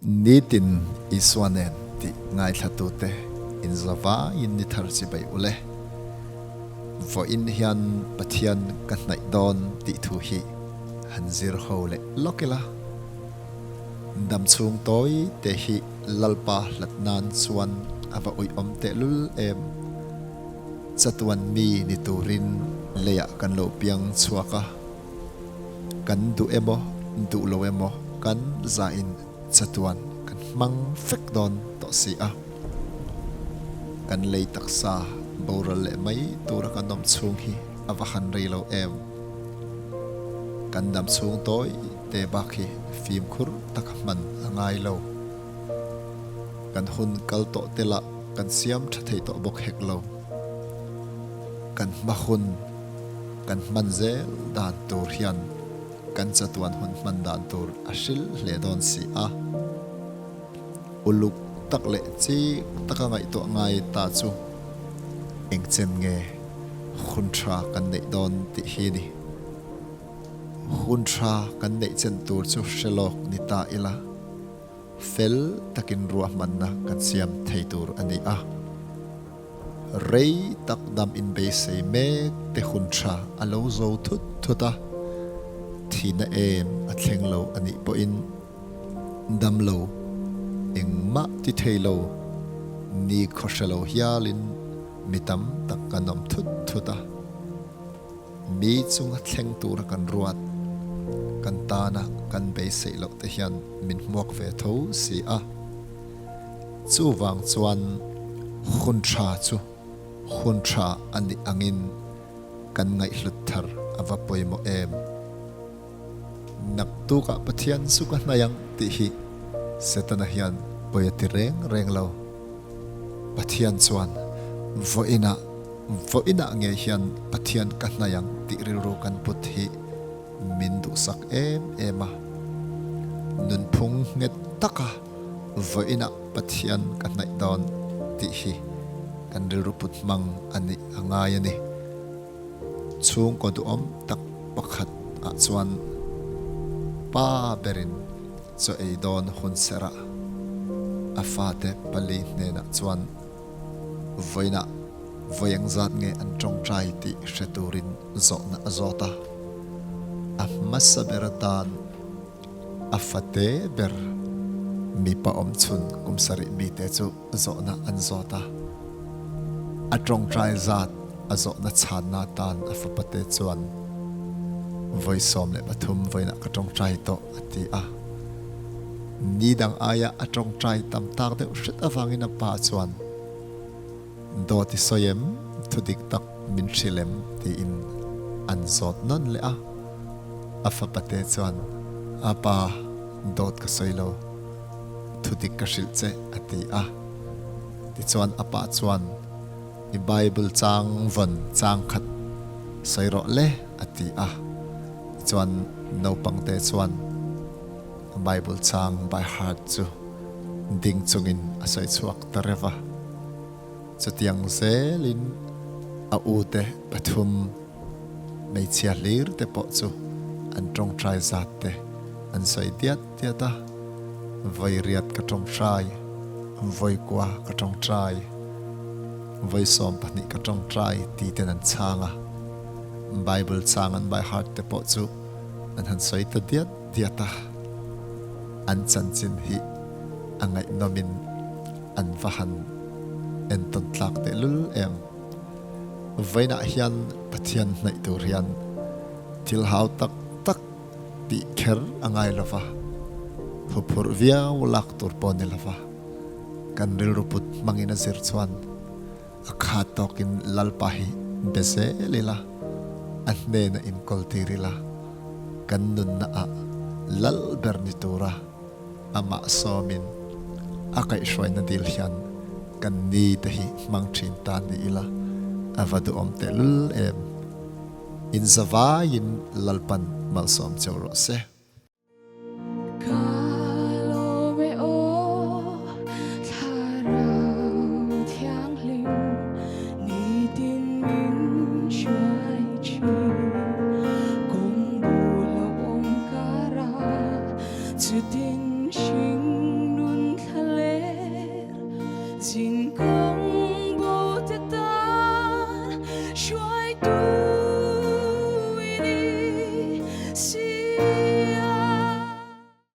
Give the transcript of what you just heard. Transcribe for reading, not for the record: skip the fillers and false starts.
Nitin Isua nen tih ngaithlatute inzavaiin ni thar chibai u le. Vawiin hian Pathian ka hnaih dawn tih thu hi han zir ho leh lawk ila. Damchhung tawi te hi Lalpa hlat nan chuan a va uiawm tehlul em. Chatuan mi ni turin leiah kan lo piang chhuak a. Kan duh emaw, duh lo emaw kan zahin chatuan kan hmang fek dawn tawh si a. Kan lei taksa boral leh mai tura kan awm chhung hi a va han rei lo em. Kan dam chhung tawi te bak hi fimkhur taka hman a ngai lo. Kan hun kal tawh te lah kan siam tha thei tawh bawk hek lo. Kan hma hun. Kan hman zel dan tur hian kan chatuan hun hman dan tur a hril hle dawn si a. Uluk tak leh chik taka ngaihtuah ngai ta chu engchen nge hun tha kan neih dawn tih hi ni. Hun tha kan neih chen tur chu hre lawk ni ta ila. Fel takin ruahmanna kan siam thei tur a ni a. Rei tak dam inbeisei mek te hun tha a lo zo thut thut a, thihna em a thleng lo a nih pawhin dam lo, engmah ti thei lo, ni khawhre lo hialin mi tam tak kan awm thut thut a. Mi chunga thleng tura kan ruat, kan tana kan beiseih loh te hian min hmuak ve tho si a. Chuvang chuan hun tha chu hun tha a nih angin kan ngaihhlut thar a va pawimawh em? Naktukah Pathian chu ka hnai ang tih hi Setana hian pawi a ti reng reng lo. Pathian chuan vawiinah vawiinah ngei hian Pathian ka hnai ang tih rilru kan put hi min duhsak em em a. Nunphung nghet taka vawiinah Pathian ka hnaih dawn tih hi kan rilru put hmang a nih a ngai a ni. Chhungkaw duhawm tak pakhat ah chuan pa berin chaw ei dawn hun serh a, a fate pali hnenah chuan vawiinah vawi engzat nge an tawngtai tih hre turin zawhna a zawt a. A hmasa ber atan a fate ber mipa awmchhun kum sarih mite chu zawhna an zawt a. A tawngtai zat a zawhna chhanna atan a fapate chuan vawi 13 vawiinah ka tawngtai tawh a ti a. Ni dang aia a tawngtai tam tak deuh hret avangin a pa chuan, Dawt i sawi em? Thu dik tak min hrilh em? tiin an zawt nawn leh a. A fapate chuan, A pa, dawt ka sawi lo. Thu dik ka hrilh che, a ti a. Tichuan a pa chuan, I Bible chang vawn chang khat sawi rawh le, a ti a. Tichuan naupangte chuan Bible chang by heart chu ding chungin a sawi chhuak ta reuh a. Chutiang zelin a ute pathum hmeichhia hlir te pawh chu an tawngtai zat te an sawi diat diat a, Vawi riat ka tawngtai, vawi kua ka tawngtai, vawi 12 ka tawngtai ti ten an chhang a. Bible chang an by heart te pawh chu an han sawi ta diat diat a. An chanchin hi a ngaihnawmin an va han entawn tlak tehlul em. Vawiinah hian Pathian hnaih tur hian thil hau tak tak tih kher a ngai lo va, huphurh viau lak tur pawh a ni lo va, kan rilru put hmangin a zir chuan a khat tawkin Lalpa hi be zel ila, a hnena inkawl tir ila, kan nunna ah lal ber ni tura amah sawmin a kaihhruaina dil hian kan ni te hi hmang thin ta ni ila a va duhawm tehlul em. Inzavaiin Lalpan malsawm cheu rawh se. Ka lawm e aw Thlarau Thianghlim nitin min hruai thin Kawng bul a awm kara chutin hring. Zin kawng bo te tan hruaitu i ni si.